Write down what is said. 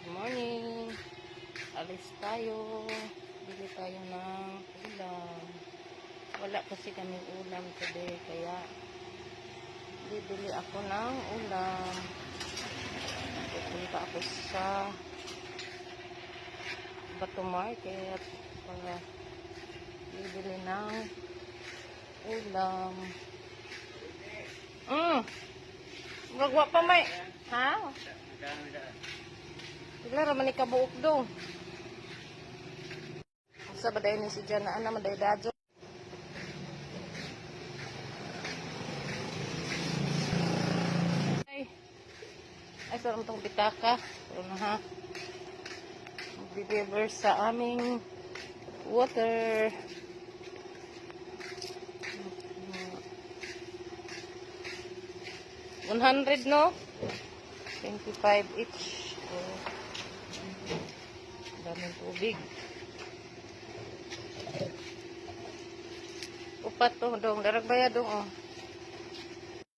Good morning. Alis tayo. Bili tayo ng ulam. Wala kasi kaming ulam today, kaya bibili ako ng ulam. Pupunta ako sa Bato Market para bibili ng ulam. Gagwa pa may. Ha? Pila ra man ni kabuok dong? Sa baday ni si Jana ana maday dadyo. Ay. Ay, sarap tong pitaka. Pero na ha. Magdi-deliver sa aming water. 100, no? 25 each. Oh. Daming tubig. Upat to dong. Darag baya dong oh.